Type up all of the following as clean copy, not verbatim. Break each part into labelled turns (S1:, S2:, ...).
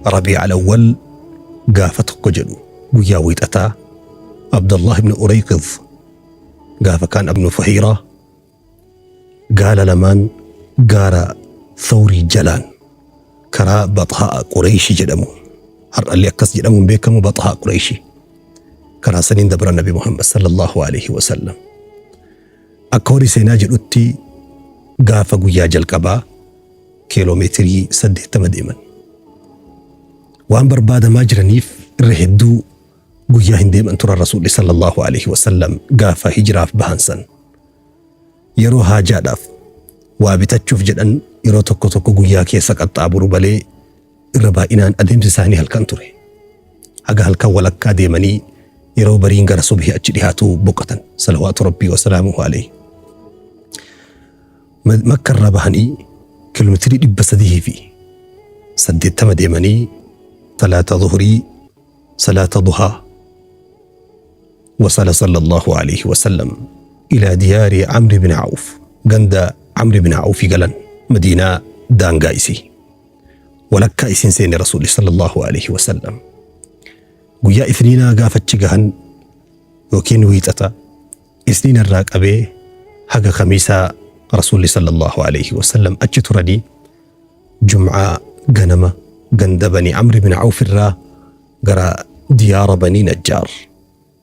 S1: Rabii'al Awwal gaafa tokko jedhu guyyaa Wiixataa Abdallah ibn Urayqid gaafa kaan Ibnu Fuhiiraa gaala lamaan gaara Thawrii jalaan karaa Baxhaa'a Qureeyshi jedhamu har'allee akkas jedhamuun beekamu Baxhaa Qureeyshi karaa saniin dabran Nabi Muhammad sallallahu alaihi wasallam. Akka warri seenaa jedhutti gaafa guyyaa jalqabaa kiiloomeetirii 80 deeman. Waan barbaadamaa jiraniif irra hedduu guyyaa hin deeman turan Rasuulli sallallahu alaihi wasallam gaafa hijiraaf bahan san. Yeroo haajaadhaaf waa bitachuuf jedhan yeroo tokko tokko guyyaa keessa qaxxaamuru malee irra baay'inaan adeemsi isaanii halkan ture. Haga halkan walakkaa deemanii yeroo bariin gara subhii achi dhihaatu boqotan. Salawaatu Rabbii wa salaamuhu alayhi. Makka irraa bahanii kiiloomeetirii 380 deemanii salaata zuhurii salaata duhaa وصل صلى الله عليه وسلم إلى ديار عمرو بن عوف ganda عمرو بن عوف galan مدينة daangaa isii walakkaa isiin seene Rasuulli sallallahu alaihi wasallam. Guyyaa Isniinaa gaafachi gahan yookiin Wiixata Isniina irraa qabee haga Khamiisaa Rasuulli sallallahu alaihi wasallam achi turanii Jum'aa ganama ganda Bani Amr bin Awf irraa gara diyaara Banii Najjaar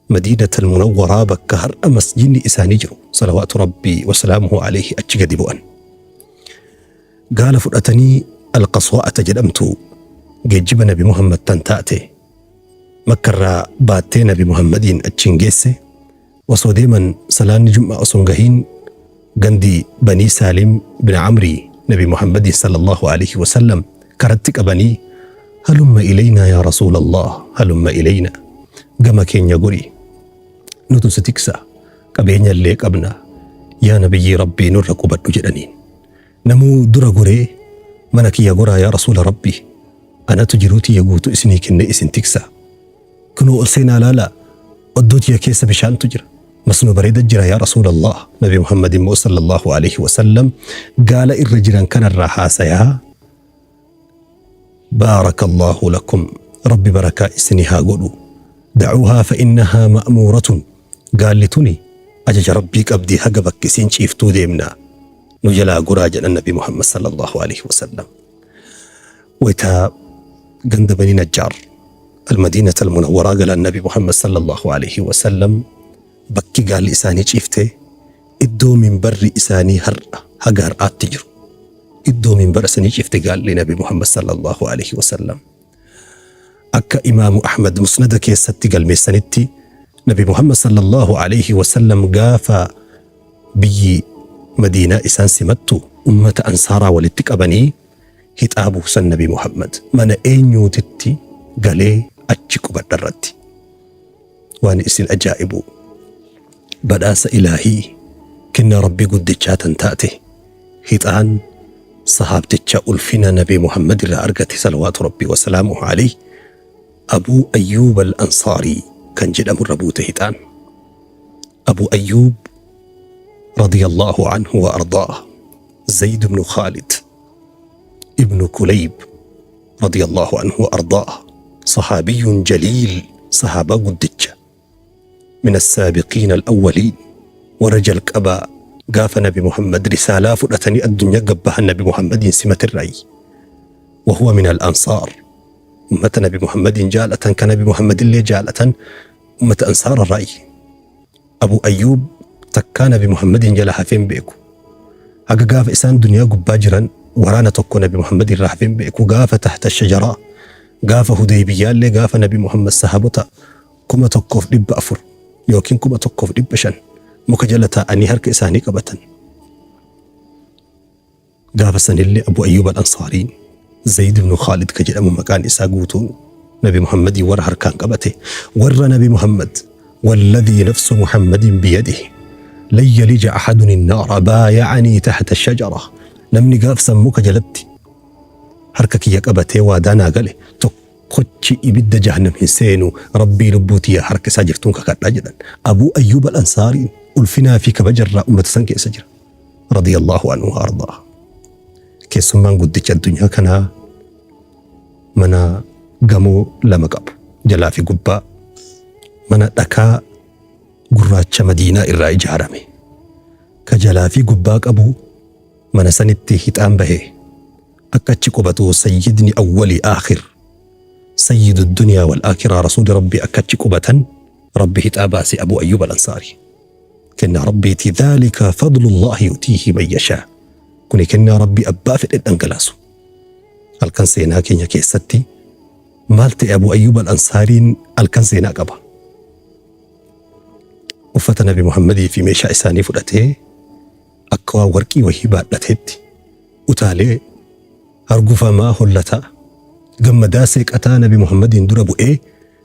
S1: Madiinata al-Munawwaraa bakka har'a masjidni isaanii jiru salawaatu Rabbii wasalaamuhu alaihi achi gadi bu'an. Gaala fudhatanii Alqaswaa'ata jedhamtu geejjiba Nabi Muhammad tan taate Makkarraa baattee Nabi Muhammadiin achiin geesse. Osoo deeman salaanni Jum'aa osoo hin gahiin gandi Banii Saalim bin Amrii Nabi Muhammadiin sallallahu alaihi wasallam karatti qabanii, halumma ilaynaa yaa Rasuulallah, halumma ilaynaa, gama keenya gori, nutu si tiksa, qabeenya illee qabna, yaa Nabiyyii Rabbii nurra qubadhu jedhaniin. Namuu dura goree mana kiyya goraa yaa Rasuula Rabbii, anatu jiruu tiyya guutuu isinii kennee isin tiksa. Kunoo ol seenaa laalaa, oddoo tiyya keessa bishaantu jira. Masnoo bareeda jira yaa Rasuulallah. Nabi Muhammad immoo sallallahu alaihi wasallam gaala irra jiran kanarraa haasayaa, baarakallahu lakum, Rabbi barakaa isinii haa godhu. Da'uuhaa fa innahaa ma'muuratun. Gaalli tuni ajaja Rabbii qabdii haga bakki isiin ciiftuu deemna. Nu jalaa goraa jedhan Nabi Muhammad sallallahu alaihi wasallam. Wayta ganda Bani Najjaar Almadiinata Almunawwaraa galan Nabi Muhammad sallallahu alaihi wasallam bakki gaalli isaanii ciifte iddoo minbarri isaanii har'a haga har'aatti jiru. Iddoo minbara sanii ciifte gaalli Nabi Muhammad sallallahu alaihi wasallam. Akka Imaamu Ahmad Musnada keessatti galmeessanitti Nabi Muhammad sallallahu alaihi wasallam gaafa biyyi Madiinaa isaan simattu ummata Ansaaraa walitti qabanii hixaa buusan. Nabi Muhammad mana eenyuutitti galee achi qubadha irratti. Waan isin ajaa'ibu badhaasa ilaahii kennaa Rabbii guddichaa tan taate hixaan sahaabticha ulfina Nabi Muhammad irraa argate salawaatu Rabbii wasalaamuhu alayhi Abuu Ayyuub al-Ansaarii kan jedhamu irra buute hixaan. Abuu Ayyuub radiyallahu anhu wa ardaah Zayd ibn Khalid ibn Kulayb radiyallahu anhu wa ardaah sahaabiyun jaliil sahaabaa guddicha min as-saabiqiina al-awwaliin warra jalqabaa gaafa Nabi Muhammad risaalaa fudhatanii addunyaa gabbahan Nabi Muhammadiin simatirraayi. Wa huwa min al-ansaar ummata Nabi Muhammadiin jaalatan ka Nabi Muhammadillee jaalatan ummata ansaara irraayi. Abu Ayyuub takkaa Nabi Muhammadiin jala hafee hin beeku. Haga gaafa isaan duniyaa gubbaa jiran waraana tokko Nabi Muhammad irraa hafee hin beeku. Gaafa tahta shajaraa gaafa Hudaybiyyaallee gaafa Nabi Muhammad sahaabota 1400 yookiin 1500 muka jala taa'anii harka isaanii qabatan. Gaafa sanillee Abu Ayyuub al-Ansaariin Zayd ibn Khalid ka jedhamu maqaan isaa guutuun Nabi Muhammadii warra harkaan qabate warra Nabi Muhammad walladhii nafsu Muhammadin biyadihi lan yalija ahadun innaara baaya'anii tahta shajara namni gaaf san muka jalatti harka kiyya qabatee waadaa naa gale tokkochi ibidda jahannam hin seenu Rabbii lubbuu tiyya harka isaa jirtuun kakadhaa jedhan. Abuu Ayyuub al-Ansaariin ulfinaa fi kabajarraa ummata san keessa jira. Radiyallahu anhu wa ardaa. Keessummaan guddicha addunyaa kanaa mana gamoo lama qabu jalaa fi gubbaa mana dhakaa gurraacha Madiinaa irraa ijaarame ka jalaa fi gubbaa qabu mana sanitti hixaan bahe akka achi qubatu sayyidni awwalii aakhir sayyidu dunyaa wal aakhiraa rasuuli rabbii akka achi qubatan rabbi hixaa baase Abu Ayyub al-Ansaarii. Kennaa rabbiiti dhaalika fadlullaahi yu'tiihi man yashaa. Kuni kennaa rabbii abbaa fedhe dhangalaasu. Halkan seenaa keenya keessatti maal ta'e Abu Ayyub al-Ansaariin halkan seenaa qaba. Uffata Nabi Muhammadii fi meeshaa isaanii fudhatee akka waan warqii wahii baadhateetti utaalee hargufamaa hollataa gammadaa seeqataa Nabi Muhammadiin dura bu'ee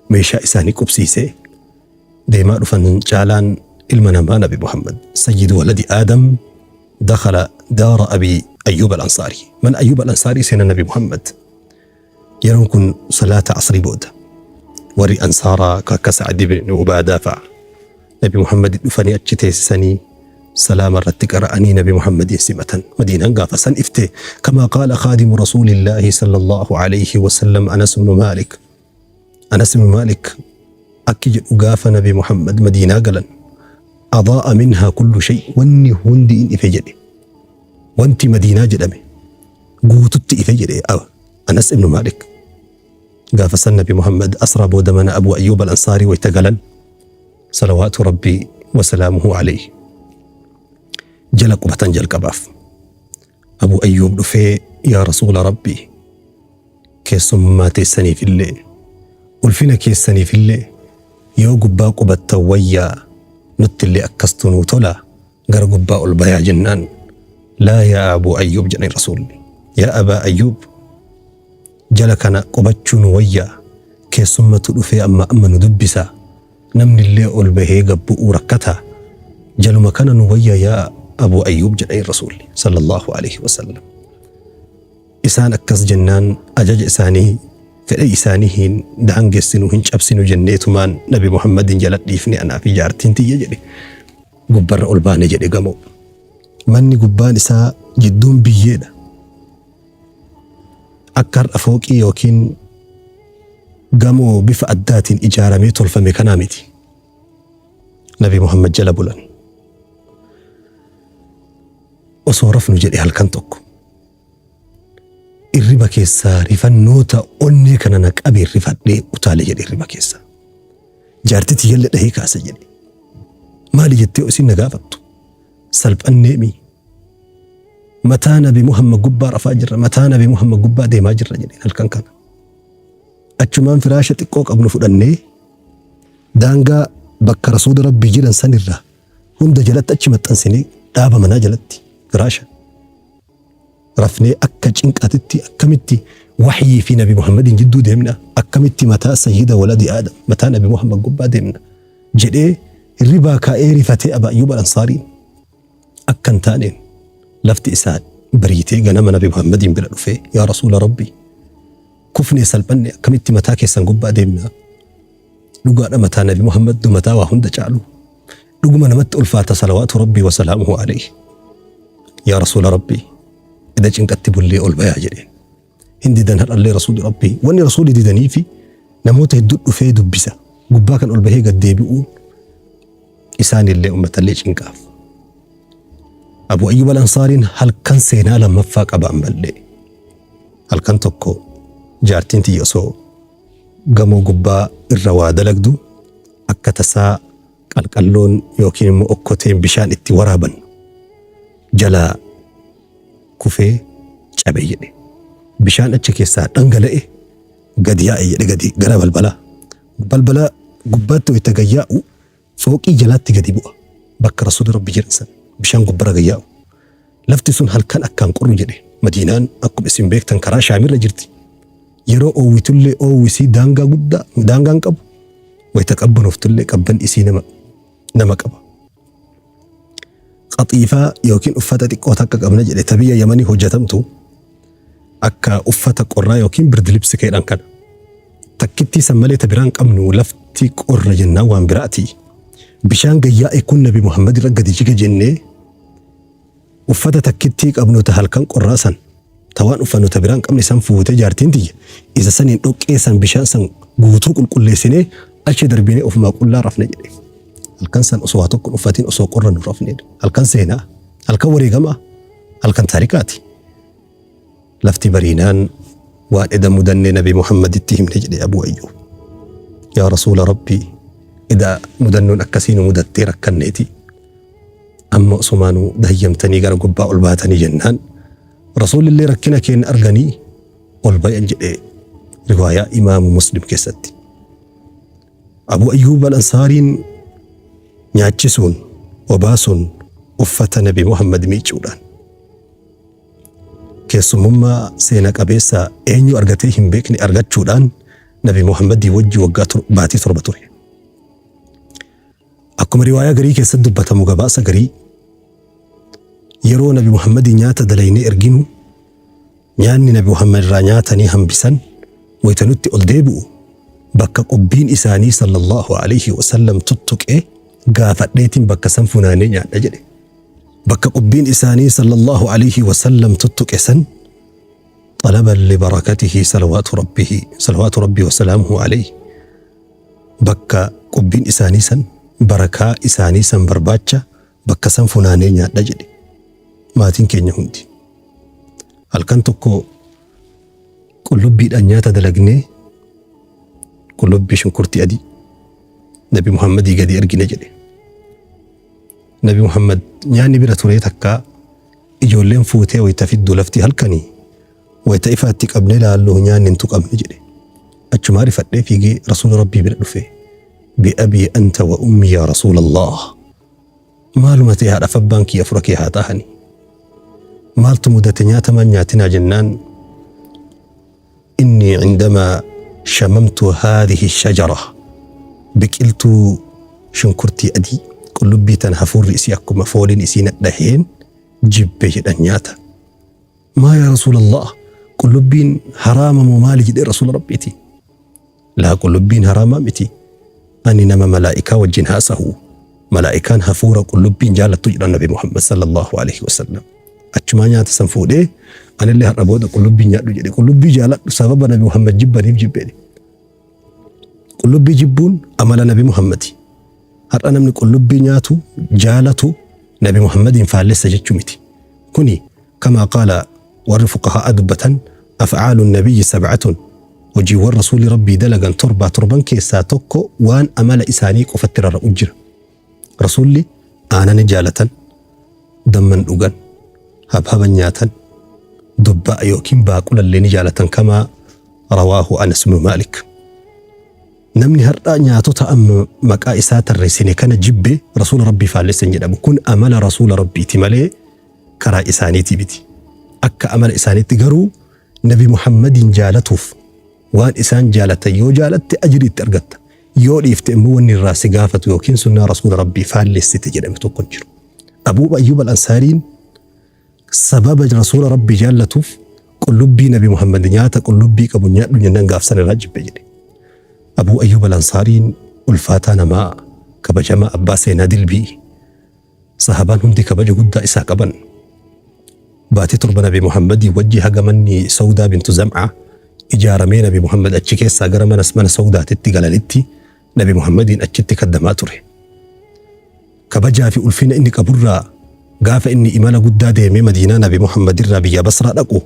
S1: meeshaa isaanii qubsiisee deemaa dhufan caalaan ilma namaa Nabi Muhammad sayyidu waladi Aadam dakhala daara Abi Ayyuub al-Ansaarii mana Ayyuub al-Ansaarii seena Nabi Muhammad yeroon kun salaata asrii booda warri Ansaaraa ka akka Sa'ad ibn Ubaadaa fa'a Nabi Muhammad dhufanii achi teessisanii salaama irratti qara'anii Nabi Muhammadiin simatan. Madiinaan gaafa san ifte kamaa qaala khaadimu rasuulillaahi sallallahu alayhi wasallam Anas ibn Maalik. Anas ibn Maalik akki jedhu gaafa Nabi Muhammad Madiinaa galan adaa'a minhaa kullu shay wanni hundi in ife jedhe. Wanti Madiinaa jedhame guututti ife jedhe Anas ibn Maalik. Gaafa san Nabi Muhammad asraa booda mana Abu Ayyuub al-Ansaarii wayta galan salawaatu Rabbii wasalaamuhu alayhi jala qubatan jalqabaaf. Abu Ayyuub dhufee yaa Rasuula Rabbii keessummaa teessaniifillee ulfina keessaniifillee yoo gubbaa qubattan wayyaa nuttillee akkastu nuu tola gara gubbaa ol bayaa jennaan laa yaa Abu Ayyuub jedhan Rasuulli yaa Abaa Ayyuub jala kana qubachuu nu wayyaa keessummatu dhufee amma amma nu dubbisa namnillee ol bahee gad bu'uu rakkataa jaluma kana nu wayya yaa Abu Ayyuub jedhaniin Rasuulli sallallahu alaihi wasallam. Isaan akkas jennaan ajaja isaanii fedha isaanii hin daangessinu hin cabsinu jenneetumaan Nabi Muhammadin jala dhiifne anaa fi jaartiin tiyya jedhe gubbarra ol baane jedhe gamoo. Manni gubbaan isaa jidduun biyyeedha. Akka har'a fooqii yookiin gamoo bifa addaatiin ijaaramee tolfame kanaa miti. Nabi Muhammad jala bulan. Osoo rafnu jedhe halkan tokko. Irriba keessaa rifannoota onnee kana na qabee rifadhee utaale jedhe irriba keessaa. Jaartii tiyyalle dhahee kaase jedhe. Maali jettee isin na gaafattu? Salphanneemi. Mataa Nabi Muhammad gubbaa rafaa jirra, mataa Nabi Muhammad gubbaa deemaa jirra jedheen halkan kana. Achumaan firaasha xiqqoo qabnu fudhannee daangaa bakka Rasuula Rabbii jiran sanirraa hunda jalatti achi maxxansinee dhaaba manaa jalatti firaasha rafnee akka cinqatitti akkamitti wahyii fi Nabi Muhammadin jidduu deemna akkamitti mataa sayyida waladi Aadam mataa Nabi Muhammad gubbaa deemna jedhee hirribaa kaa'ee rifatee Aba Ayyuub al-Ansaariin akka hin taaneen lafti isaa bariitee ganama Nabi Muhammadiin bira dhufee yaa Rasuula Rabbii kufnee salphanne akkamitti mataa keessan gubbaa deemna dhugaadha mataa Nabi Muhammad mataa waa hunda caalu dhuguma namatti ulfaata salawaatu Rabbii wasalaamuhu alayhi yaa Rasuula Rabbii ida cinqatti bullee ol bayaa jedheen hin didan har'allee Rasuuli Rabbii wanni Rasuuli didanii fi namoota hedduu dhufee dubbisa gubbaa kan ol bahee gad deebi'uun isaanillee ummatallee cinqaaf. Abu Ayyub al-Ansaariin halkan seenaa lammaffaa qaba ammallee. Halkan tokko jaartiin tiyya osoo gamoo gubbaa irra waa dalagdu akka tasaa qalqalloon yookiin immoo okkoteen bishaan itti waraaban jalaa kufee cabe jedhe. Bishaan achi keessaa dhangala'e gadi yaa'e jedhe gadi gara balbalaa. Balbala gubbaatti wayita gad yaa'u fooqii jalaatti gadi bu'a. Bakka Rasuulli Rabbi jiran san bishaan gubbara gad yaa'u. Lafti sun halkan akkaan qorru jedhe. Madiinaan akkuma isin beektan karaa Shaamirra jirti. Yeroo oowwitullee oowwi isii daangaa guddaa daangaa hin qabu. Wayita qabbanooftullee qabban isii nama nama qaba. Qaxiifaa yookiin uffata xiqqoo takka qabna jedhe ta biyya Yamanii hojjetamtu akka uffata qorraa yookiin birdilibsi keedhan kana. Takkittii san malee ta biraan qabnu lafti qorra jennaan waan biraati. Bishaan gayyaa'e kun Nabi Muhammad irra gadi jiga jennee uffata takkittii qabnu ta halkan qorraa san Ta waan uffannu ta biraa hin qabne san fuutee jaartiin tiyya isa saniin dhoqqee san bishaan san guutuu qulqulleessinee achi darbinee ofumaa qullaa rafne jedhe. Halkan san osoo waa tokko hin uffatin osoo qorra nu rafne. Halkan seenaa, halkan wareegamaa, halkan taarikaati. Lafti bariinaan waan eda mudannee Nabi Muhammaditti himne jedhe Abuu Ayyuub. Yaa Rasuula Rabbii eda mudannoon akkasii nu mudattee rakkanneeti. Amma osumaa nu dayyamtanii gara gubbaa ol baatanii jennaan Rasuulillee rakkina keenya arganii ol bayan jedhe riwaayaa Imaamu Muslim keessatti. Abuu Ayyuub Al-Ansaariin nyaachisuun, obaasuun, uffata Nabi Muhammad miicuudhaan keessummummaa seena qabeessa eenyu argatee hin beekne argachuudhaan Nabi Muhammadii wajji waggaa baatii 7 ture. Akkuma riwaayaa garii keessatti dubbatamu gabaasa garii yeroo Nabi Muhammadii nyaata dalaynee erginu nyaanni Nabi Muhammad irraa nyaatanii hambisan wayta nutti ol deebi'u bakka qubbiin isaanii sallallahu alaihi wasallam tuttuqe gaafadheetiin bakka san funaanee nyaadha jedhe. Bakka qubbiin isaanii sallallahu alaihi wasallam tuttuqe san xalaban libarakatihi salawaatu rabbihi salawaatu rabbii wasalaamuhu alaihi bakka qubbiin isaanii san barakaa isaanii san barbaacha bakka san funaanee nyaadha jedhe. Maatiin keenya hundi. Halkan tokko qullubbiidhaan nyaata dalagnee qullubbii shunkurtii adii Nabi Muhammadii gadi ergine jedhe. Nabi Muhammad nyaanni bira turee takkaa ijoolleen fuutee wayita fiddu lafti halkanii wayita ifaatti qabnee laallu nyaanni hin tuqamne jedhe. Achumaa rifadhee fiigee Rasuula Rabbii bira dhufe. Bi'abii anta wa ummi yaa Rasuulallah. Maaluma ta'e haadhaaf abbaan kiyya fura kee haa ta'ani. Maaltu mudate nyaata maan nyaatinaa jennaan inni cindamaa shamamtu haadhihi shajara biqiltuu shunkurtii adii qullubbii tana hafuurri isii akkuma fooliin isii nadhaheen jibbe jedhan nyaata. Maa yaa Rasuulallah qullubbiin haraama moo maali jedhee Rasuula Rabbiiti. Laa qullubbiin haraamaa miti. Ani nama malaa'ikaa wajjin haasahu. Malaa'ikaan hafuura qullubbiin jaalattu jedhan Nabi Muhammad sallallahu alaihi wasallam. Achumaa nyaata san fuudhee anillee har'a booda qullubbii nyaadhu jedhe. Qullubbii jaaladhu sababa Nabi Muhammad jibbaniif jibbeedhe. Qullubbii jibbuun amala Nabi Muhammadi. Har'a namni qullubbii nyaatu jaalatu Nabi Muhammadiin faallessa jechuu miti. Kuni kamaa qaala warri fuqahaa'a dubbatan af'aalu nabiyyi sab'atun hojiiwwan rasuulli Rabbii dalagan torbaa torban keessaa tokko waan amala isaanii qofatti rarra'u jira. Rasuulli aanani jaalatan, damman dhugan, habhaban nyaatan, dubbaa'a yookiin baaqulallee ni jaalatan kamaa rawaahu Anas ibnu Maalik. Namni har'a nyaatota amma maqaa isaa tarreessine kana jibbe rasuula Rabbii faallesse hin jedhamu. Kun amala rasuula Rabbiiti malee karaa isaaniitii miti. Akka amala isaaniitti garuu Nabi Muhammadiin jaalatuuf waan isaan jaalatan yoo jaalatte ajrii itti argatta. Yoo dhiifte immoo wanni irraa si gaafatu yookiin sunnaa rasuula Rabbii faallessite jedhame tokko hin jiru. Abuu Ayyuub al-Ansaariin sababa rasuula Rabbii jaallatuuf qullubbii Nabi Muhammad nyaata qullubbii qabu nyaadhu jennaan gaafsan irraa jibbe jedhe. Abuu Ayyuub al-Ansaariin ulfaataa namaa kabajamaa abbaa seenaa dilbii sahabaan hundi kabaja guddaa isaa qaban. Baatii 7 Nabi Muhammadii wajji haga manni Sawdaa bintu Zam'aa ijaaramee Nabi Muhammad achi keessaa gara mana mana Sawdaatitti galanitti Nabi Muhammadiin achitti kaddamaa ture. Kabajaa fi ulfina inni qaburraa gaafa inni imala guddaa deemee Madiinaa Nabi Muhammad irraa biyya Basraa dhaqu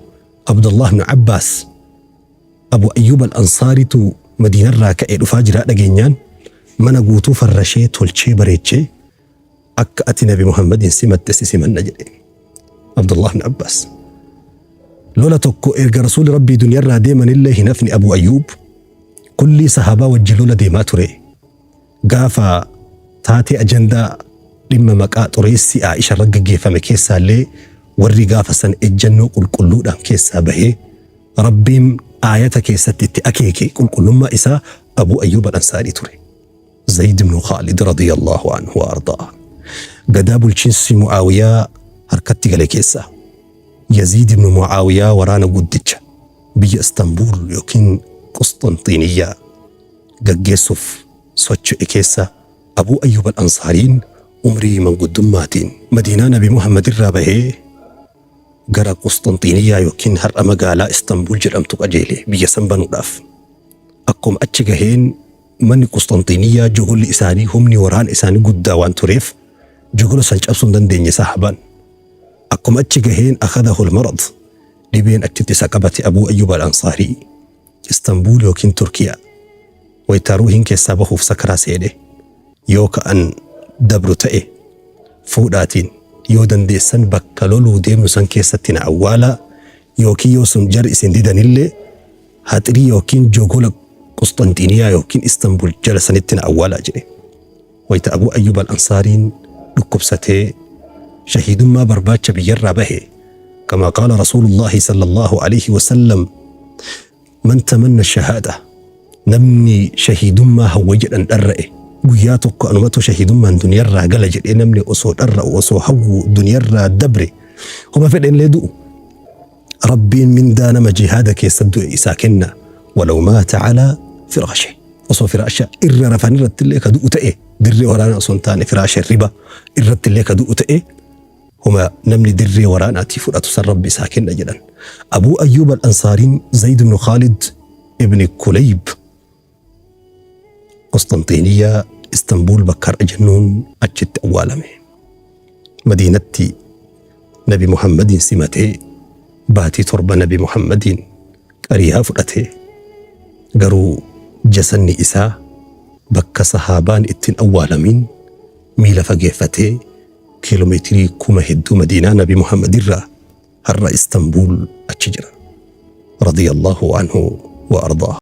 S1: Abdullah ibn Abbaas Abu Ayyuub al-Ansaaritu Madiinarraa ka'ee dhufaa jiraa dhageenyaan mana guutuu farrashee tolchee bareechee akka ati Nabi Muhammadiin simatte si simanna jedhe. Abdullah ibn Abbaas. Lola tokko erga Rasuulli Rabbii duniyarraa deemanillee hin hafne Abu Ayyuub kullii sahaabaa wajji lola deemaa ture. Gaafa taatee ajandaa dhimma maqaa xureessii Aa'isha irra gaggeeffame keessaallee warri gaafa san ejjannoo qulqulluudhaan keessaa bahee Rabbiin aayata keessatti itti akeeke qulqullummaa isaa Abuu Ayyuub Al-Ansaarii ture. Zayd ibn Khaalid radiyallahu anhu wa ardaa. Gadaa bulchiinsi Mu'aawiyaa harkatti gale keessaa Yaziid ibn Mu'aawiyaa waraana guddicha biyya Istanbuul yookiin Qusxanxiiniyyaa gaggeessuuf socho'e keessa Abuu Ayyuub Al-Ansaariin umrii manguddummaatiin Madiinaa Nabi Muhammad irraa bahee Gara Qusxanxiiniyyaa yookiin har'a magaalaa Istanbul jedhamtu qajeele biyya san banuudhaaf. Akkuma achi gaheen manni Qusxanxiiniyyaa jogolli isaanii humni waraana isaanii guddaa waan tureef jogola san cabsuu hin dandeenye sahaabaan. Akkuma achi gaheen akhadahul marad dhibeen achitti isa qabate Abuu Ayyub al-Ansaarii Istanbul yookiin Turkiyaa waytaa ruuhiin keessaa bahuuf sakaraa seene yoo ka'an dabru ta'e fuudhaatiin yoo dandeessan bakka loluu deemnu san keessatti na awwaalaa yookiin yoo sun jarri isin didanillee haxirii yookiin jogola Qusxanxiiniyaa yookiin Istanbul jala sanitti na awwaalaa jedhe. Wayta Abuu Ayyub al-Ansaariin dhukkubsatee shahiidummaa barbaacha biyyarraa bahe kamaa qaala Rasuulullaahi sallallahu aleyhi wasallam Man tamanna shahaada namni shahiidummaa hawwa jedhan dharra'e guyyaa tokko anumatu shahiidummaan duniyarraa gala jedhee namni osoo dharra'u osoo hawwu duniyarraa dabre homa fedhenillee du'u Rabbiin mindaa nama jihaada keessa du'e isaa kenna walaw maata calaa firaashe osoo firaasha irra rafan irrattillee ka du'u ta'e dirree waraanaa osoo hin taane firaasha riba irrattillee ka du'u ta'e Homa namni dirree waraanaatii fudhatu san Rabbi isaa kenna jedhan. Abuu Ayyuub Al-Ansaariin Zayd ibn Khaalid ibn Kulayb Qusxanxiiniyyaa Istanbuul bakka har'a jennuun achitti awwaalame. Madiinatti Nabi Muhammadiin simatee baatii 7 Nabi Muhammadiin qariyaa fudhate. Garuu jasanni isaa bakka sahaabaan itti hin awwaalamiin miila fageeffatee kiilomeetirii kuma hedduu Madiinaa Nabi Muhammad irraa har'a Istanbuul achi jira. Radiyallahu anhu wa ardaa.